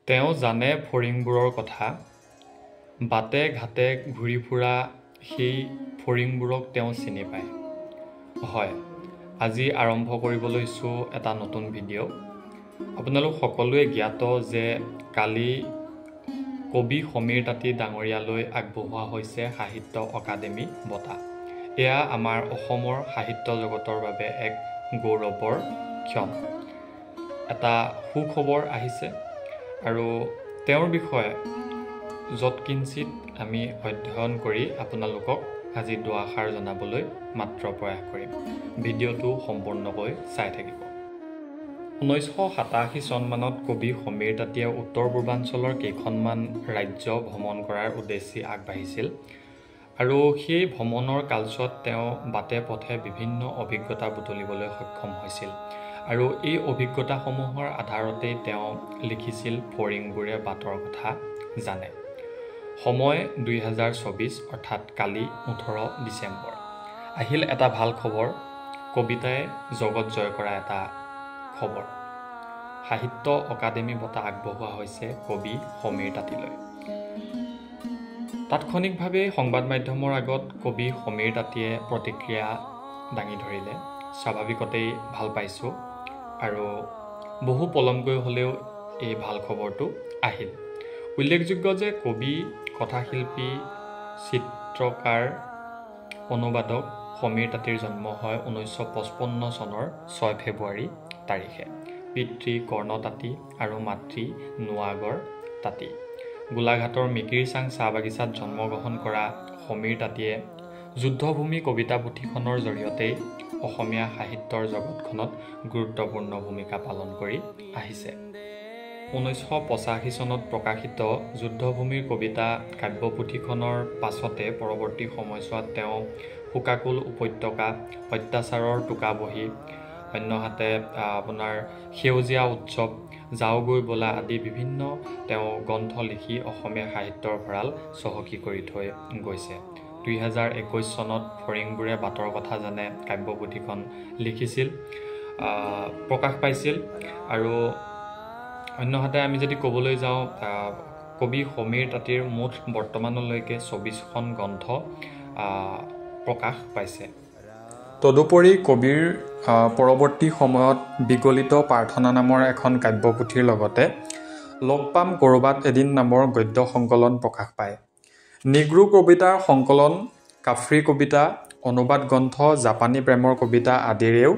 তেওঁ জানে ফৰিংবোৰৰ কথা। বাটে ঘাটে ঘূৰি ফুৰা সেই ফৰিংবোৰক তেওঁ চিনি পায়। হয়, আজি আৰম্ভ কৰিব লৈছোঁ এটা নতুন ভিডিঅ'। আপোনালোক সকলোৱে জ্ঞাত যে কালি কবি সমীৰ তাঁতী ডাঙৰীয়ালৈ আগবঢ়োৱা হৈছে সাহিত্য অকাডেমি বঁটা। এয়া আমাৰ অসমৰ সাহিত্য জগতৰ বাবে এক গৌৰৱৰ ক্ষণ। এটা সুখবৰ আহিছে আৰু তেওঁৰ বিষয়ে যৎকিঞ্চিত আমি অধ্যয়ন কৰি আপোনালোকক আজি দুআষাৰ জনাবলৈ মাত্ৰ প্ৰয়াস কৰিম। ভিডিঅ'টো সম্পূৰ্ণকৈ চাই থাকিব। 1987 চনমানত কবি সমীৰ তাঁতীয়ে উত্তৰ পূৰ্বাঞ্চলৰ কেইখনমান ৰাজ্য ভ্ৰমণ কৰাৰ উদ্দেশ্যে আগবাঢ়িছিল আৰু সেই ভ্ৰমণৰ কালছোৱাত তেওঁ বাটে পথে বিভিন্ন অভিজ্ঞতা বুটলিবলৈ সক্ষম হৈছিল আৰু এই অভিজ্ঞতাসমূহৰ আধাৰতেই তেওঁ লিখিছিল ফৰিংবোৰে বাটৰ কথা জানে। সময় 2024 অৰ্থাৎ কালি 18 ডিচেম্বৰ। আহিল এটা ভাল খবৰ, কবিতাই জগত জয় কৰা এটা খবৰ। সাহিত্য অকাডেমি বঁটা আগবঢ়োৱা হৈছে কবি সমীৰ তাঁতীলৈ। তাৎক্ষণিকভাৱে সংবাদ মাধ্যমৰ আগত কবি সমীৰ তাঁতীয়ে প্ৰতিক্ৰিয়া দাঙি ধৰিলে। স্বাভাৱিকতেই ভাল পাইছোঁ আৰু বহু পলমকৈ হ'লেও এই ভাল খবৰটো আহিল। উল্লেখযোগ্য যে কবি, কথাশিল্পী, চিত্ৰকাৰ, অনুবাদক সমীৰ তাঁতীৰ জন্ম হয় 1955 চনৰ 6 ফেব্ৰুৱাৰী তাৰিখে। পিতৃ কৰ্ণ তাঁতী আৰু মাতৃ নোৱাগৰ তাঁতী। গোলাঘাটৰ মিকিৰচাং চাহ বাগিচাত জন্মগ্ৰহণ কৰা সমীৰ তাঁতীয়ে যুদ্ধভূমি কবিতা পুথিখনৰ জৰিয়তেই অসমীয়া সাহিত্যৰ জগতখনত গুৰুত্বপূৰ্ণ ভূমিকা পালন কৰি আহিছে। 1985 চনত প্ৰকাশিত যুদ্ধভূমিৰ কবিতা কাব্যপুথিখনৰ পাছতে পৰৱৰ্তী সময়ছোৱাত তেওঁ শোকাকুল উপত্যকা, অত্যাচাৰৰ টোকাবহী, অন্যহাতে আপোনাৰ সেউজীয়া উৎসৱ, যাওগৈ বোলা আদি বিভিন্ন তেওঁ গ্ৰন্থ লিখি অসমীয়া সাহিত্যৰ ভঁৰাল চহকী কৰি থৈ গৈছে। 2021 চনত ফৰিংবোৰে বাটৰ কথা জানে কাব্যপুথিখন লিখিছিল, প্ৰকাশ পাইছিল। আৰু অন্যহাতে আমি যদি ক'বলৈ যাওঁ, কবি সমীৰ তাঁতীৰ মুঠ বৰ্তমানলৈকে 24খন গ্ৰন্থ প্ৰকাশ পাইছে। তদুপৰি কবিৰ পৰৱৰ্তী সময়ত বিগলিত প্ৰাৰ্থনা নামৰ এখন কাব্যপুথিৰ লগতে লগ পাম ক'ৰবাত এদিন নামৰ গদ্য সংকলন প্ৰকাশ পায়। নিগ্ৰো কবিতাৰ সংকলন, কাফ্ৰী কবিতা, অনুবাদ গ্ৰন্থ, জাপানী প্ৰেমৰ কবিতা আদিৰেও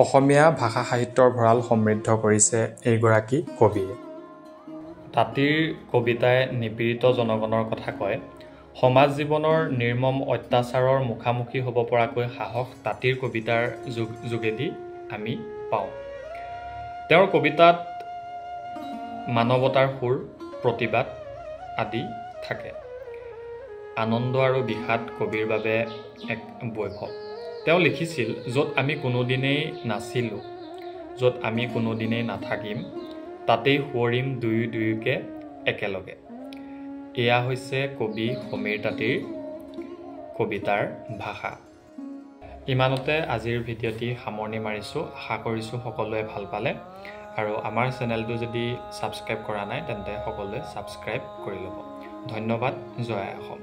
অসমীয়া ভাষা সাহিত্যৰ ভঁৰাল সমৃদ্ধ কৰিছে এইগৰাকী কবিয়ে। তাঁতীৰ কবিতাই নিপীড়িত জনগণৰ কথা কয়। সমাজ জীৱনৰ নিৰ্মম অত্যাচাৰৰ মুখামুখি হ'ব পৰাকৈ সাহস তাঁতীৰ কবিতাৰ যোগেদি আমি পাওঁ। তেওঁৰ কবিতাত মানৱতাৰ সুৰ, প্ৰতিবাদ আদি থাকে। আনন্দ আৰু বিষাদ কবিৰ বাবে এক বৈভৱ। তেওঁ লিখিছিল, য'ত আমি কোনোদিনেই নাছিলোঁ, য'ত আমি কোনোদিনেই নাথাকিম, তাতেই সোঁৱৰিম দুয়ো দুয়োকে একেলগে। এয়া হৈছে কবি সমীৰ তাঁতীৰ কবিতাৰ ভাষা। ইমানতে আজিৰ ভিডিঅ'টি সামৰণি মাৰিছোঁ। আশা কৰিছোঁ সকলোৱে ভাল পালে আৰু আমাৰ চেনেলটো যদি ছাবস্ক্ৰাইব কৰা নাই তেন্তে সকলোৱে ছাবস্ক্ৰাইব কৰি ল'ব। ধন্যবাদ। জয় অসম।